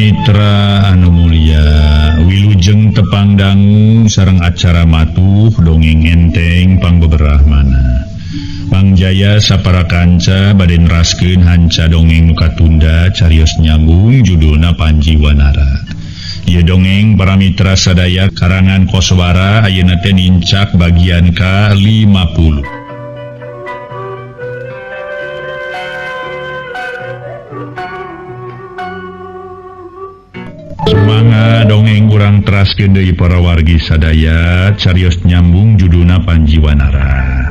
Mitra anu mulia, wilujeng tepang dangu sareng acara matuh dongeng enteng pangbeberahmana. Pangjaya sapara kanca bade neraskeun hanca dongeng nu katunda carios nyambung judulna Panji Wanara. Ieu dongeng para mitra sadaya karangan Koswara ayeuna teh nincak bagian ka-50. Mangga dongeng urang teraskeun deui para wargi sadaya carios nyambung judulna Panji Wanara.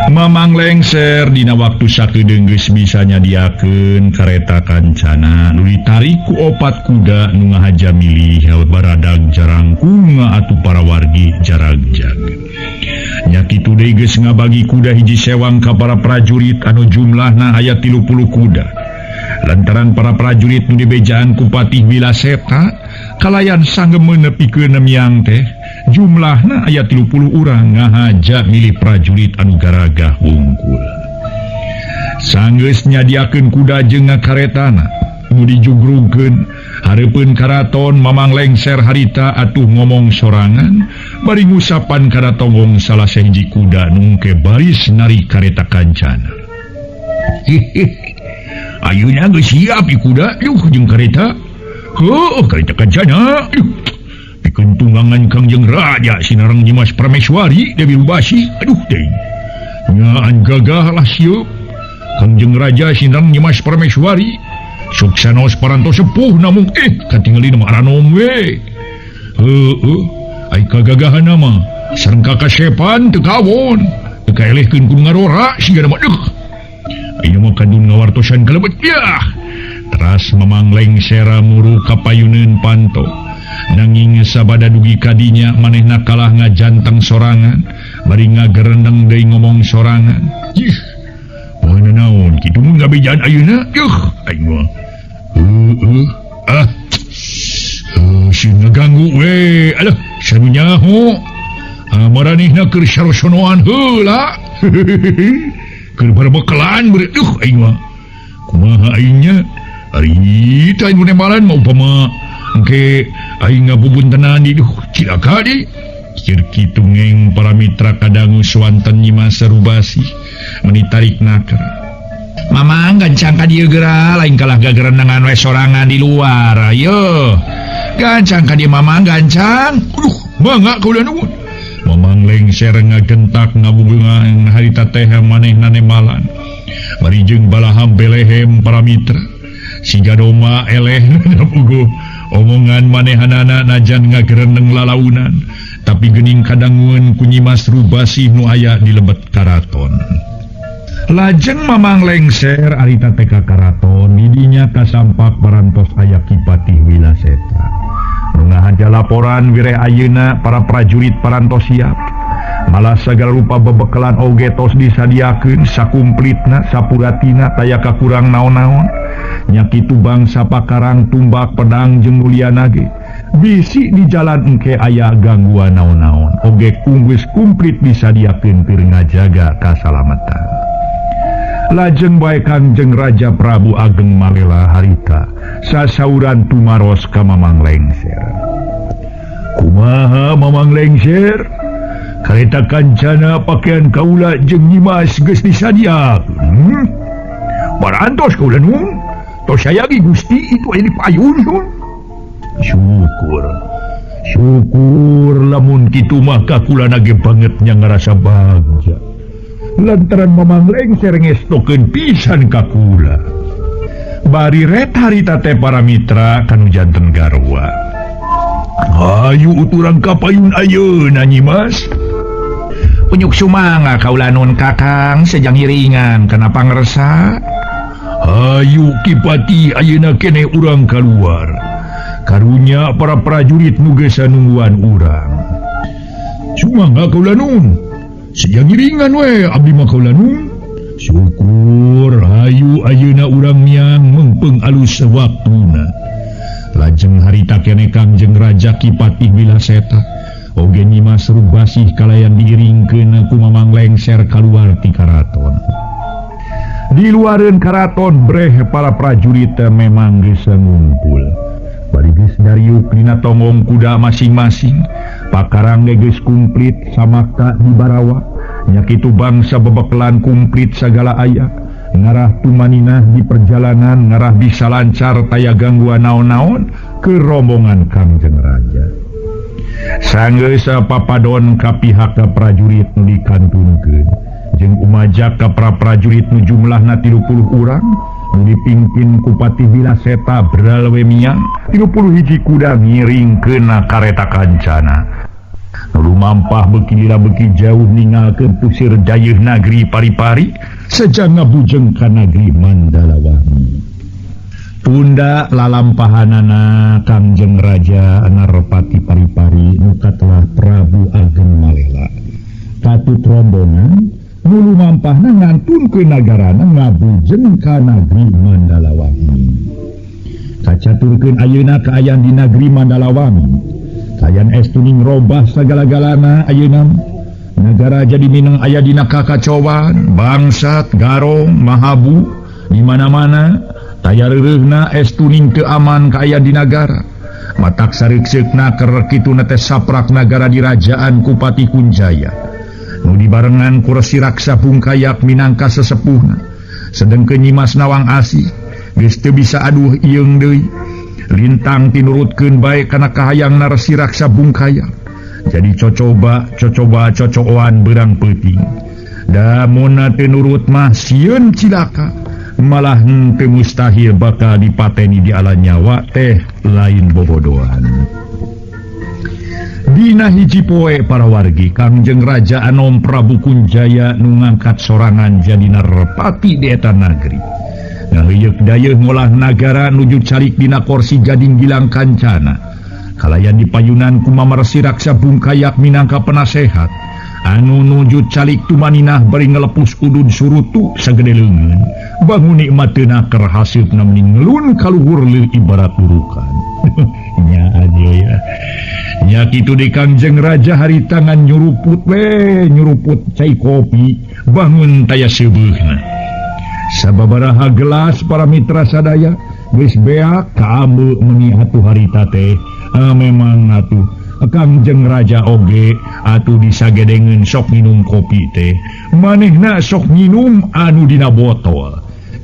Mamang Lengser dina waktu sakedeung geus bisa nyadiakeun kareta kancana nu ditarik ku opat kuda nu ngahaja milih baradag jarangkung atuh para wargi jaragjag. Nya kitu deui geus ngabagi kuda hiji sewang ka para prajurit anu jumlahna aya 30 kuda. Lantaran para prajurit nu dibejaan ku Patih Wilaseta kalayan sanggemeun nepikeun miang teh jumlahna aya 30 urang ngahaja milih prajurit anu garagah wungkul. Sanggeus nyadiakeun kuda jeung karetana nu dijugrugkeun hareupeun karaton Mamang Lengser harita atuh ngomong sorangan bari ngusapan kana tonggong salah sahiji kuda nu engke baris narik kareta kancana. Hihi. Ayeuna geus siap ieu kuda yuh jeung kareta. Heuh kareta kancana. Pikeun tunggangan Kangjeng Raja sinareng Nyimas Prameswari Dewi Rubasi. Aduh teuing. Nyaan gagah lah sieup. Kangjeng Raja sinareng Nyimas Prameswari. Sok sanos parantos sepuh namung katingali mah aranom we. Heueuh ai kagagahanna mah sareng kakasepan teu kawon. Teu kaelehkeun ku ngarora siga mah deuh. Ayeuna mah kadun ngawartosan kalebet yah. Teras Mamang Lengser muru kapayuneun panto. Nanging sabada dugi kadinya manehna kalah ngajanteng sorangan bari ngagerendeng deui ngomong sorangan. Ih, poe naon kitu mun ngabejaan ayeuna? Yuh, aing mah. Heueuh, ah. Heuh, ngaganggu we. Aduh, sanu nyaho. Ah, maranehna keur sarosonoan heula. Keur barbekelan beureut duh aing mah. Kumaha aingnya? Ari teh nu nemalan mah upama engke aing ngabubuntenan di duh cilaka di. Keur kitu ngeng para mitra kadangu swanten Nyimas Rubasi meuni tarik naker. Mamang gancang ka dieu geura lain kalah gagerendengan we sorangan di luar. Ayo. Gancang ka dieu Mamang gancang. Aduh, mangga kaula nuhun. Mamang Lengser ngagentak ngabubungan harita teh manehna nemalan. Bari jeung balaham belehem para mitra. Siga doma eleh puguh omongan manehanana najan ngagerendeng lalaunan tapi geuning kadangueun ku Nyimas Rubasi nu aya di lebet karaton. Lajeng Mamang Lengser harita teh ka karaton didinya kasampak parantos aya Ki Patih Wilaseta. Nu ngahaja laporan wireh ayeuna para prajurit parantos siap. Malah sagala rupa bebekelan oge tos disadiakeun sakumplitna sapuratina taya kakurang naon-naon. Nya kitu bangsa pakarang tumbak pedang jeung mulyana ge. Bisi di jalan engke aya gangguan naon-naon oge geus kumplit disadiakeun keur ngajaga kasalamatan. Lajeng bae Kangjeng Raja Prabu Ageng Malela harita sasauran tumaros ka Mamang Lengser. Kumaha Mamang Lengser? Kareta kancana pakaian kaula jeung Nyimas geus disadiakeun. Parantos kaula nuhun. Tos sayagi Gusti itu aya di payun nun. Syukur. Syukur lamun kitu mah kakulana ge banget nya ngarasa bagja. Lantaran Mamang Lengser ngestokeun pisan ka kula. Bari ret harita teh para mitra kanu janten garwa. Hayu uturang ka payun ayeuna Nyimas. Unyuk sumangga kaula nun Kakang sejang iringan kana pangersa. Hayu Ki Pati ayeuna keneh urang kaluar. Karunya para prajurit nu geus nungguan urang. Sumangga kaula nun. Sejang iringan we abdi mah kaula nun. Syukur hayu ayeuna urang miang mengpeng alus waktuna. Lajeng harita keneh Kangjeng Raja Ki Patih Wilaseta oge Nyimas Rubasih kalayan diiringkeun ku Mamang Lengser kaluar ti karaton. Di luareun karaton breh para prajurit memang geus ngumpul. Bari geus dariuk dina tonggong kuda masing-masing, pakarang ge geus kumplit samakta di barawa. Nya kitu bangsa bebekelan kumplit sagala aya. Ngarah tumaninah di perjalanan, ngarah bisa lancar taya gangguan naon-naon ke rombongan Kangjeng Raja. Sanggeus papadon ka pihak ka prajurit nu dikantunkeun jeung umajak ka prajurit nu jumlahna 30 urang nu dipimpin ku Patih Bilaseta Bralwemiang 31 kuda ngiringkeun kareta kancana. Nu lumampah beuki lila beuki jauh ningalkeun pusir dayeuh nagri Pari-pari sejang ngabujeng ka nagri Mandalawangi. Tunda lalampahanana Kangjeng Raja Narpati Pari-pari nu katelah Prabu Ageng Malela. Katut rombongan nu lumampahna ngantunkeun nagarana ngabujeng ka nagri Mandalawangi. Kacaturkeun ayeuna kaayaan di nagri Mandalawangi. Kaayaan estuning robah sagala-galana ayeuna. Nagara jadi mineng aya dina kakacauan, bangsat, garong, mahabu di mana-mana. Taya reureuhna estuning teu aman kaayaan di nagara. Matak sareukseukna keur kituna teh saprak nagara dirajaan ku Patih Kunjaya. Nu dibarengan ku Resi Raksa Bungkayak minangka sesepuhna. Sedengkeun Nyimas Nawang Asih geus teu bisa aduh ieung deui. Lintang tinurutkeun bae kana kahayangna Resi Raksa Bungkayak. Jadi cocoba cocoba cocoan beurang peuting. Da mun teu nurut mah sieun cilaka. Malah henteu mustahil bakal dipateni di ala nyawa teh lain bobodohan. Dina hiji poe para wargi Kangjeng Raja Anom Prabu Kunjaya nu ngangkat sorangan jadi narpati di eta nagri. Ngaheuyeuk dayeuh ngolah nagara nuju calik dina korsi gading gilang kancana. Kalayan dipayunan ku Mama Resi Raksa Bungkayak minangka penasehat. Anu nuju calik tumaninah bari ngelepus udud surutu sagede leungeun. Bangun nikmateuna keur haseupna meni ngelun kaluhur leuh ibarat burukan. Nya aja ya. Nya kitu di Kangjeng Raja harita ngan nyuruput we nyuruput cai kopi bangun taya seubeuhna. Sababaraha gelas para mitra sadaya geus beak kaambe meuni atuh harita teh. Memang atuh Kangjeng Raja oge atuh disagedengeun sok minum kopi teh. Manehna sok minum anu dina botol.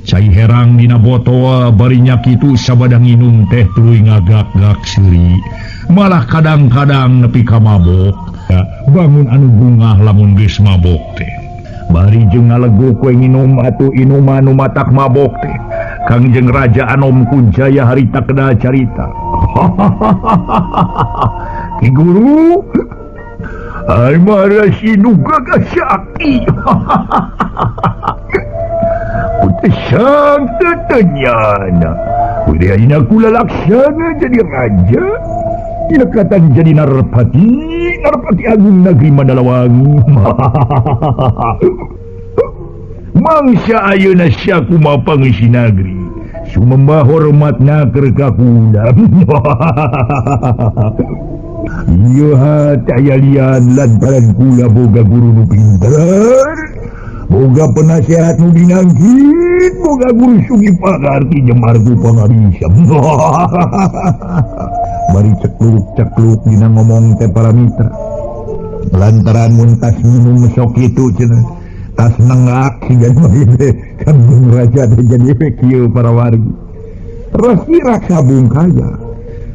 Cai herang dina botol bari nya kitu sabada nginum teh tuluy ngagak-gak seuri. Malah kadang-kadang nepi ka mabok. Bangun anu bungah lamun geus mabok teh. Bari jeung ngaleguk we nginum atuh inuman nu matak mabok teh. Kangjeng Raja Anom Kunjaya harita kedal carita. Ki guru, ai marasi nu gagah sakti. Kutesan tetanyana. Udah ayeuna kula laksana jadi raja. Dilekatan jadi narpati, narpati agung negeri Mandalawangi. Mangsa ayeuna sia kumaha pangeusi nagri. Sumembah hormatna keur ka kula. Ieu taya lian lantaran kula boga guru nu pinter, boga penasehat nu binangkit, boga guru sugi pakarti jemar ku pangarisa. Bari cekluk-cekluk dina ngomong teh para mitra. Lantaran mun tas minum sok kitu cenah. Tas nenggak siga mah teh Kangjeng Raja teh jadi kieu para wargi. Resi Raksa Bungkaya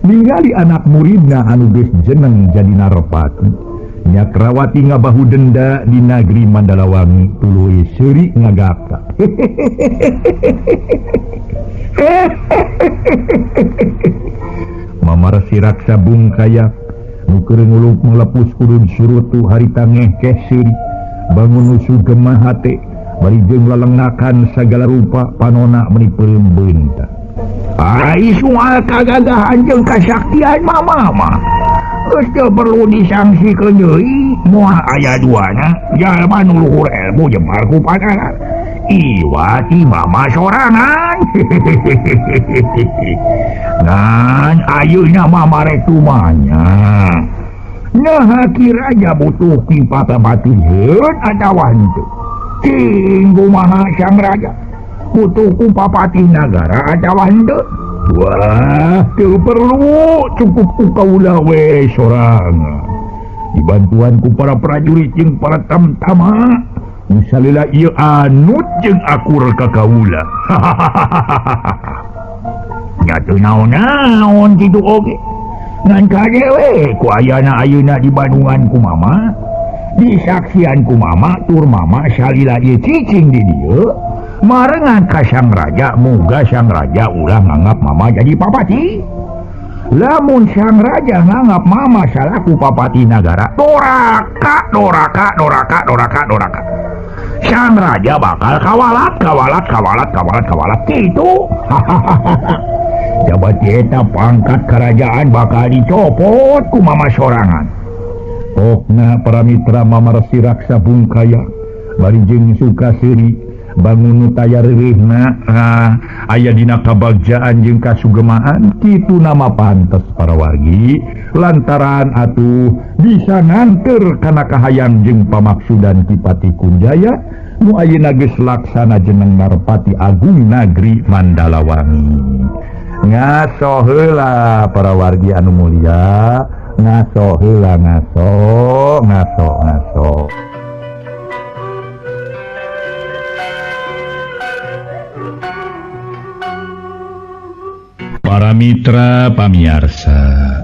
ningali anak muridna anu geus jeneng jadi narpati. Nyakrawati ngabahu denda di nagri Mandalawangi tuluy seuri ngagapta. Mama Resi Raksa Bungkaya nu keur nguluk ngalepus udud surutu harita ngehkeh seuri. Bangun nusu gemah hate bari jeung lalengakan sagala rupa panona meuni peureum beunta. Ai soal kagagahan jeung kasaktian mama mah geus teu perlu disangsikeun deui, moal aya duana jalma nu luhur ilmu jemar ku panaran. Iwati mama sorangan. Ngan ayeuna mama rek tumanya. Nah kiranya butuh ki papatihun atawa henteu. Cing kumaha sang raja butuh ku papatih nagara atawa henteu. Wah, teu perlu cukup ku kaula we sorangan. Dibantuan ku para prajurit jeung para tamtama. Misalila ieu anut jeung akur ka kaula. Nya teu naon-naon kitu oge. Ngan kade we ku ayana ayeuna di Bandungan ku mama. Disaksian ku mama tur mama salila ieu cicing di dieu. Marengan ka Sang Raja, muga Sang Raja ulah nganggap mama jadi papati. Lamun Sang Raja nganggap mama salaku papati nagara, doraka, doraka, doraka, doraka, doraka. Sang Raja bakal kawalat, kawalat, kawalat, kawalat, kawalat kitu. Jabat eta pangkat kerajaan bakal dicopot ku mama sorangan. Pokna para mitra Mama Resi Raksa Bungkaya bari jeung Sukaseri bangun taya reureuhna aya dina kabagjaan jeung kasugemaan kitu nama pantes para wargi lantaran atuh bisa nganter kana kahayang jeung pamaksudan Ki Patih Kunjaya nu ayeuna geus laksana jeneng Narpati Agung Nagri Mandalawangi. Ngaso heula para wargi anu mulia, ngaso heula, ngaso, ngaso, ngaso. Para mitra pamiarsa,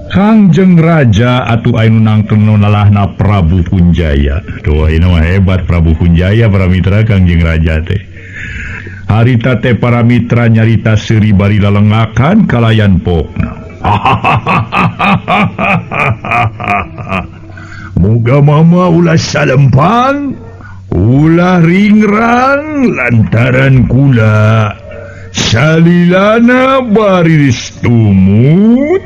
Kangjeng Raja atuh anu nangteng nalahna Prabu Kunjaya. Duh, ini mah hebat Prabu Kunjaya para mitra Kangjeng Raja teh. Harita teh para mitra nyarita seuri bari lalengakan kalayan pokna. Muga mama ulah salempang, ulah ringrang lantaran kula. Salilana baris tumut,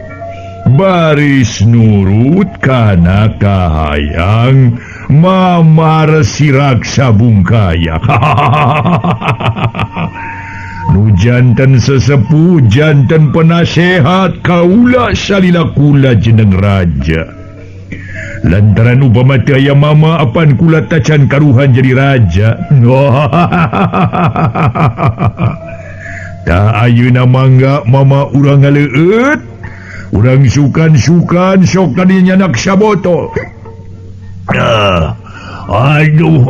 baris nurut kana kahayang Mama Resi Raksa Bungkaya. Nu janten sesepuh janten penasehat kaula salila kula jeneng raja. Lantaran upama teu aya mama apan kula tacan karuhan jadi raja. Ta ayeuna mangga mama urang ngaleueut, urang sukan-sukan sok tadi nyanak sabotol. Aduh.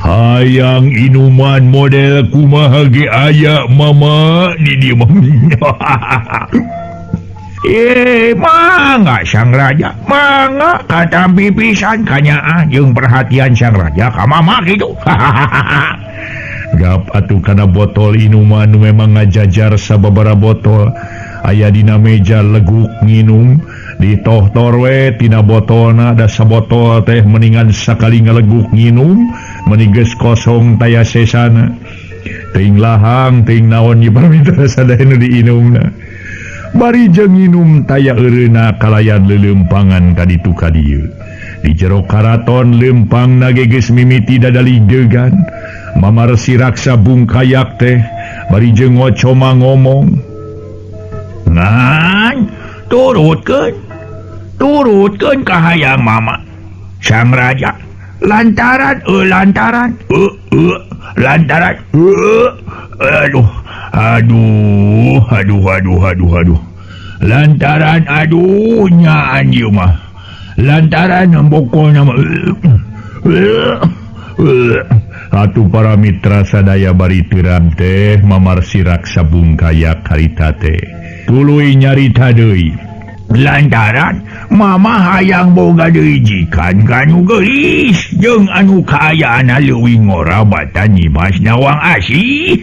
Hayang inuman model kumaha ge aya mama di dieu mah. Mangga Sang Raja, mangga katampi pisan kanyaah jeung perhatian Sang Raja ka mama kitu. Gap atuh kana botol inuman nu memang ngajajar sababaraha botol aya dina meja leguk nginum ditohtor we tina botolna da sabotol teh mendingan sakali ngaleguk nginum meni geus kosong taya sesana. Teuing lahang teuing naon ieu paramitra sadaya nu diinumna. Bari jeung nginum taya eureuna kalayan leuleumpangan ka ditu ka dieu. Di jero karaton leumpangna ge geus mimiti dadalidegan. Mama Resi Raksa Bungkayak teh bari jeung ngocoma ngomong. Ngan turutkeun, turutkeun kahayang mama Sang Raja. Lantaran lantaran lantaran aduh aduh aduh aduh aduh aduh lantaran aduh nyaan ieu mah lantaran pokona mah. Atuh para mitra sadaya bari teuram teh Mama Resi Raksa Bungkaya karita teh tuluy nyarita deui. Lantaran mama hayang boga deui jikan kanu geulis jeung anu kaayaanna leuwih ngora batan Nyimas Nawang Asih.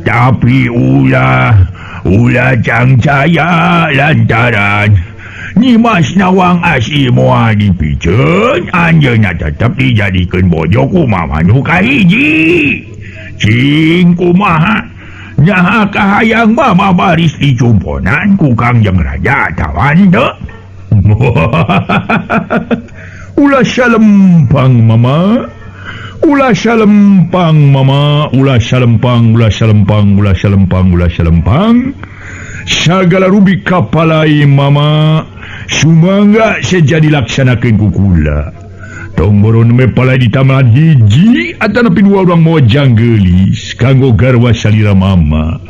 Tapi ulah ulah cangcaya lantaran Nyimas Nawang Asih moal dipiceun anjeunna tetep dijadikeun bojo ku mama nu kahiji. Cing kumaha nyaha kahayang mama baris dicumponan ku Kangjeng Raja atawa henteu? Ulah salempang mama, ulah salempang mama, ulah salempang, ulah salempang, ulah salempang, ulah salempang. Sagala rubi kapalai mama, sumangga sejadi laksanakeun ku kula. Tong boro nembe palai ditamalan hiji atanapi dua urang mojang geulis kanggo garwa salira mama.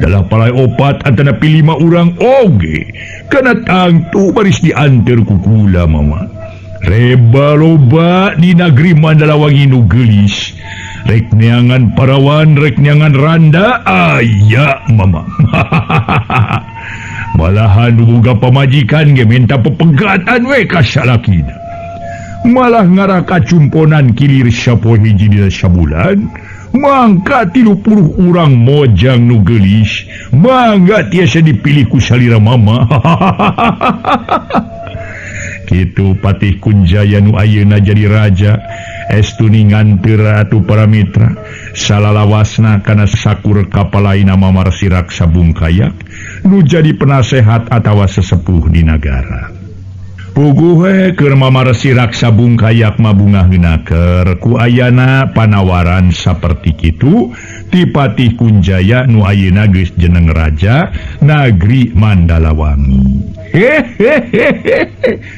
Dalah palai opat atanapi lima urang oge kana tangtu baris dianter ku kula mama. Reba loba di negeri Mandalawangi nu geulis. Rek neangan parawan, rek neangan randa, aya mama. Malahan nu boga pamajikan ge minta pepegatan we ka salakina. Malah ngarah kacumponan kilir sapoe hiji dina sabulan, mangka 30 urang mojang nu geulis, mangga tiasa dipilih ku salira mama. Kitu Patih Kunjaya nu ayeuna jadi raja. Estu nganteur atuh para mitra salalawasna kana sakur kapalaina Mamar Siraksa Bungkayak nu jadi penasehat atawa sesepuh di nagara. Puguh we keur Mamar Siraksa Bungkayak mah bungah geunaker ku ayana panawaran saperti kitu ti Patih Kunjaya nu ayeuna geus jeneng raja Nagri Mandalawangi. Hehehe,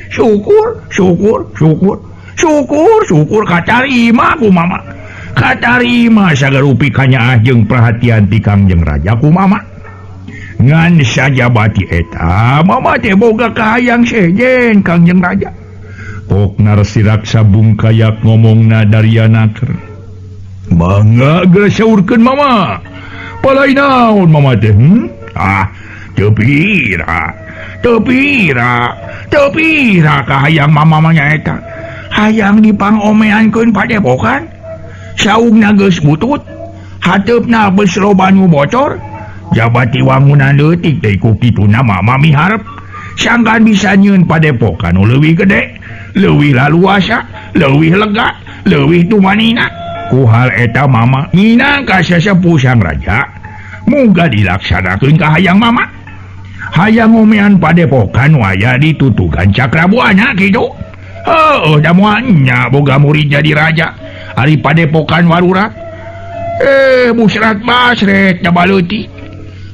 syukur syukur syukur syukur syukur katarima ku mama. Katarima sagarupi kanyaah jeung perhatian ti Kangjeng Raja ku mama. Ngan sajabati eta mama teh boga kahayang sejen Kangjeng Raja. Pokna Siraksa Bungkayak ngomongna darianaker. Mangga geura saurkeun mama. Palai naon mama teh? Ah, teu pira. Teu pira. Teu pira kahayang mama mah nyaeta. Hayang dipangomeankeun padepokan. Saungna geus butut, hateupna geus loba nu bocor, jabati wangunan leutik teh ku kituna mama miharep. Sangkan bisa nyieun padepokan nu leuwih gede, leuwih laluasa, leuwih lega, leuwih tumanina. Ku hal eta mama minangka sesepuh sang raja, muga dilaksanakeun kahayang mama. Hayang ngomean padepokan nu aya di tutugan Cakrabuana kitu. Heuh, da moal nya boga murid jadi raja. Ari padepokan warurat. Musrat basret da baleutik.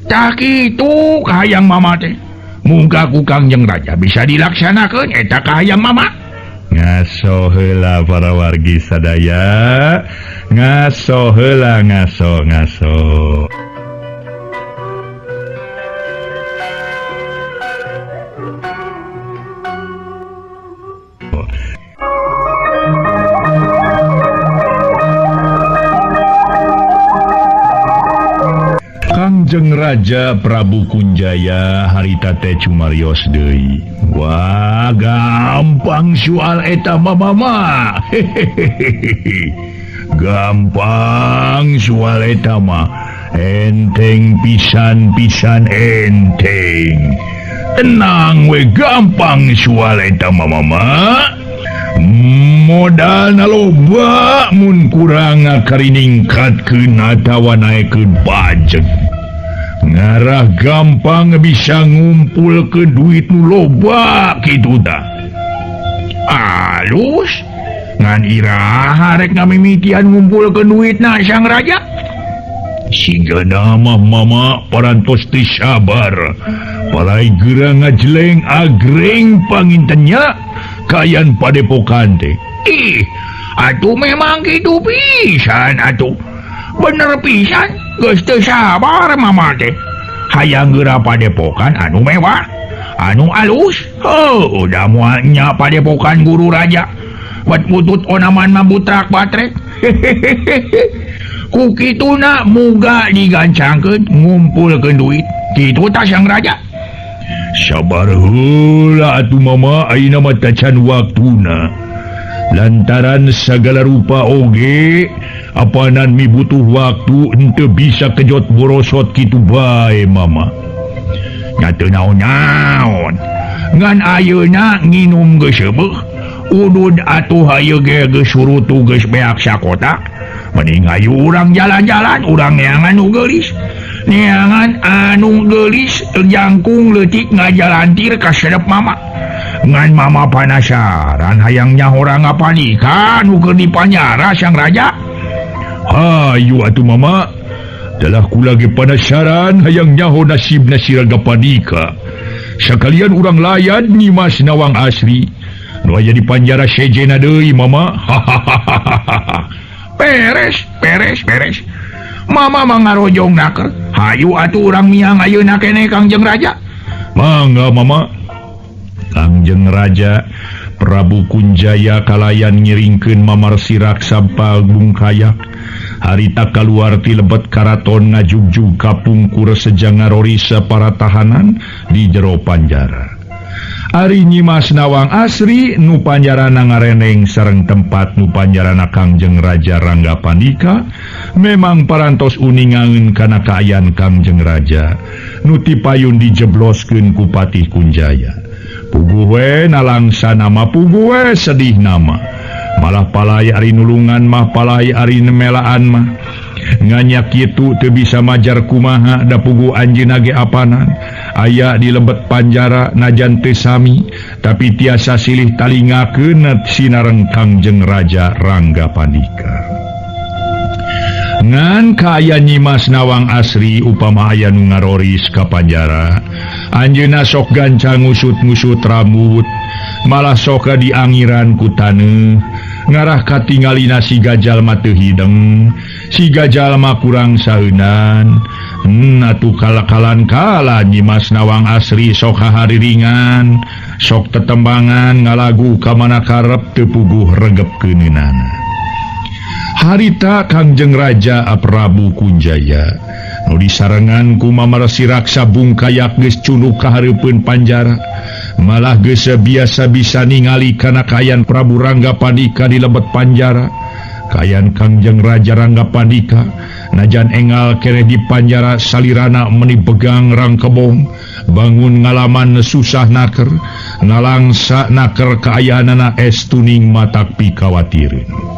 Tah kitu kahayang mama teh. Muga ku Kangjeng Raja bisa dilaksanakeun eta kahayang mama. Ngaso heula para wargi sadaya. Ngaso heula ngaso ngaso. Kangjeng Raja Prabu Kunjaya harita teh cumarios deui. Wah, gampang soal eta mama. Hehehehe. Gampang soal eta mah. Enteng pisan-pisan enteng. Tenang we, gampang soal eta mah mama. Modal loba mun kurang ngariningkatkeun atawa naekeun pajak. Ngarah gampang bisa ngumpul ke duit nu loba kitu tah. Alus ngan iraha rek ngamimitian ngumpul ke duitna sang raja. Sigana mah mama parantos teu sabar. Palai geura ngajeleng agreng pangintennya kayan padepokan teh. Ih, atuh memang kitu pisan atuh. Bener pisan, geus teu sabar mama teh. Hayang geura padepokan anu mewah, anu alus. Heuh, da moal nya padepokan guru raja. Wat butut onaman mah butrak batrek. Hehehehe. Ku kituna muga digancangkeun ngumpulkeun duit. Kitu tah sang raja. Sabar heula atuh mama, ayeuna mah tacan waktuna. Lantaran sagala rupa oge apanan mi butuh waktu henteu bisa kejot borosot kitu bae mama. Nya teu naon-naon. Ngan ayeuna nginum geus seubeuh, udud atuh hayu ge geus surutu geus beak sakotak. Mending hayu urang jalan-jalan, urang neangan nu geulis. Neangan anu geulis jangkung leutik ngajalantir ka sedep mama. Ngan mama panasaran hayang nyahorang ngapanikan nu keur dipanyara sang raja. Hayu atuh mama, dalah kula ge panasaran hayang nyaho nasibna si Raga Panika. Sakalian urang layat Nyimas Nawang Asri. Nu aya di panjara sejena deui mama. Beres beres beres. Mama mah ngarojong naker. Hayu atuh urang miang ayeuna keneh Kangjeng Raja. Mangga mama. Kangjeng Raja Prabu Kunjaya kalayan ngiringkeun Mamar Siraksa Bungkayak. Harita kaluar ti lebet karaton ngajugjug kapungkur sejang ngarorisa para tahanan di jero panjara. Ari Nyimas Nawang Asri nu panjarana ngareneng sareng tempat nu panjarana Kangjeng Raja Rangga Pandika memang parantos uningaeun kana kaayaan Kangjeng Raja nu tipayun dijebloskeun ku Patih Kunjaya. Puguh we nalangsa nama puguh we sedih nama. Malah palai ari nulungan mah palai ari nemelaan mah. Nganyak kitu teu bisa majar kumaha da puguh anjeunna ge apanan. Aya di lebet panjara najan teu sami tapi tiasa silih talingakeun sinareng Kangjeng Raja Rangga Pandika. Ngan kaaya Nyimas Nawang Asri upama aya nu ngaroris ka panjara, anjeunna sok gancang ngusut-ngusut rambut, malah soka diangiran ku taneuh, ngarah katingalina si Gajal mah teu hideng, si Gajal mah kurang saeunan. Atuh kalakalan kala Nyimas Nawang Asri sok hahariringan, sok tetembangan ngalagu ka mana karep teu puguh regep keuneunana. Harita Kangjeng Raja Prabu Kunjaya nu disarengan ku Mamar Siraksa Bungkayak geus cunduk ka hareupeun panjara, malah geus biasa bisa ningali kana kaayaan Prabu Rangga Pandika di lebet panjara. Kaayaan Kangjeng Raja Rangga Pandika najan engal keneh di panjara salirana meni begang rangkebong, bangun ngalaman susah naker, nalangsa naker kaayaanana es tuning matak pikawatireun.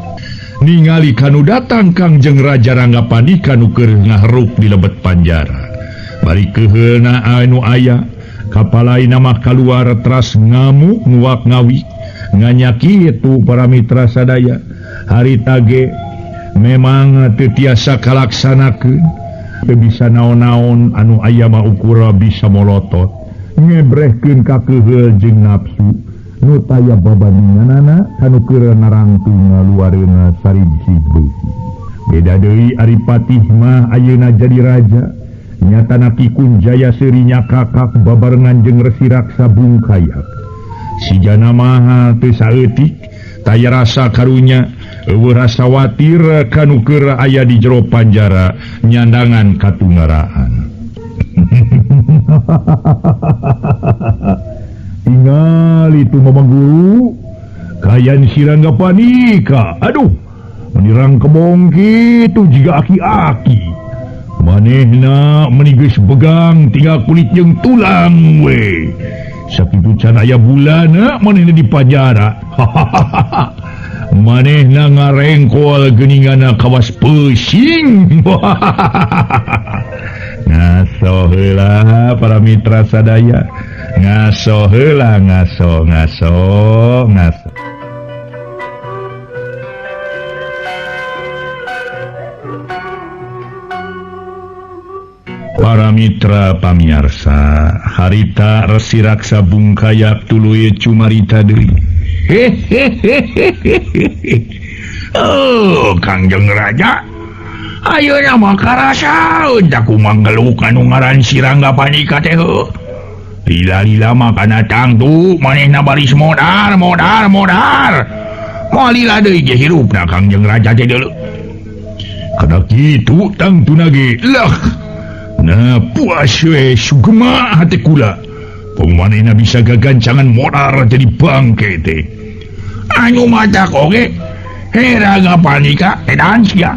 Ningali kanu datang Kangjeng Raja Rangga Pandika nu keur ngaheruk di lebet panjara. Bari keuheulna anu aya, kapalaina mah kaluar teras ngamuk nguak ngawi. Nganyak kitu para mitra sadaya. Harita ge memang teu tiasa kalaksanakeun, teu bisa naon-naon anu aya mah ukura bisa molotot, ngebrehkeun ka keuheul jeung nafsu. Nu taya babandinganana kanu keur narangtung ngaluareunna saribsig beuki. Beda deui ari patih mah ayeuna jadi raja, nyatana Ki Kunjaya seurinya kakak babarengan jeung Resi Raksa Bungkayak. Sijana mah teu saeutik, taya rasa karunya, eueuh rasa watir kanu keur aya di jero panjara nyandangan katungaraan. Tingal itu Mamang Guru, kayan si Rangga Pandika. Aduh, menirang kebong kitu jiga aki-aki. Manehna meni geus begang tinggal kulit jeung tulang we. Sakitu can aya bulana manehna di panjara. Manehna ngarengkol geuningana kawas peusing. Ngaso heula para mitra sadaya. Ngaso heula ngaso ngaso ngaso. Para mitra pamiarsa, harita Resi Raksa Bungkayak tuluy cumarita deui. Oh, Kangjeng Raja, ayeuna mah karasaeun da kumaha ngeluk anu ngaran si Rangga Pandika teh heuh. Lila-lila mah kana tangtu manehna baris modar modar modar. Moal lila deui ge hirupna Kangjeng Raja teh deuleu. Kana kitu tangtuna ge lah. Nah puas we sugema hate kula. Pangmanehna bisa gagancangan modar jadi bangke teh. Anu matak oge Rangga Pandika edan sia.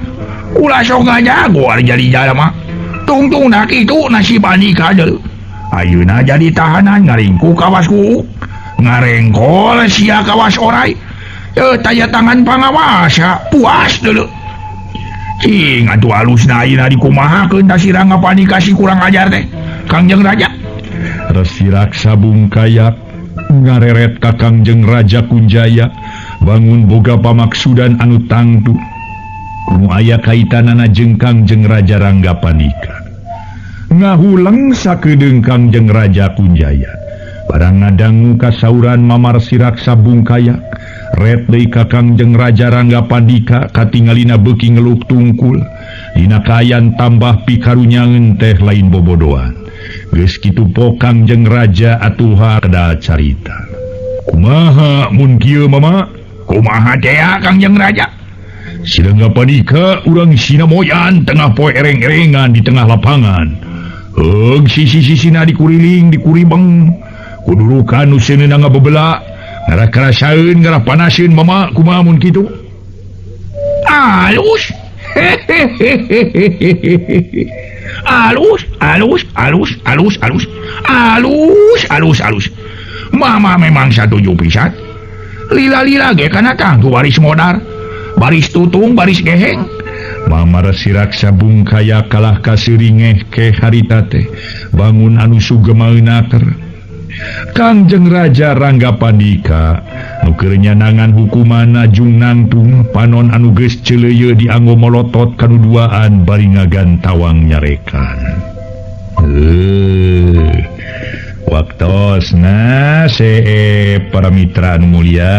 Ulah sok ngajago ari jadi jalma. Tungtungna kitu nasib Andika deuleu. Ayeuna jadi tahanan ngaringku kawas ku. Ngarengkol sia kawas orai. Teu taya tangan pangawasa, puas deuleu. Cing atuh alusna ayeuna dikumahakeun ta si Rangga Pandika si kurang ajar teh. Kangjeng Raja. Resi Raksa Bungkayak ngareret ka Kangjeng Raja Kunjaya bangun boga pamaksudan anu tangtu. Kuno aya kaitanana jeung Kangjeng Raja Rangga Pandika. Ngahuleng sakedeung Kangjeng Raja Kunjaya. Barang ngadangu kasauran Mamar Siraksa Bungkayak ret deui ka Kangjeng Raja Rangga Pandika katingalina beuki ngeluk tungkul. Dina kaayaan tambah pikarunyangeun teh lain bobodoan. Geus kitu po Kangjeng Raja atuha kedal carita. Kumaha mun kieu mama? Kumaha teh Kangjeng Raja? Si Rangga Pandika urang sinamoyan tengah poe ereng-erengan di tengah lapangan. Heug sisi-sisina dikuriling dikuribeng. Kudurukan nu seuneu ngabebela. Ngarah karasaeun ngarah panaseun mama kumaha mun kitu? Alus. Alus, alus, alus, alus, alus. Alus, alus, alus. Mama memang satuju pisan. Lila-lila ge kana tangtu baris modar. Baris tutung, baris geheng. Mamar Siraksa Bungkaya kalah kaseuringeh ke harita teh. Bangun anu sugemaeunaker. Kangjeng Raja Rangga Pandika nu keur nyanangan hukumanna jung nangtung panon anu geus celeuyeuh dianggo molotot kanu duaan bari ngagantawang nyarekan. Waktosna para mitra anu mulia.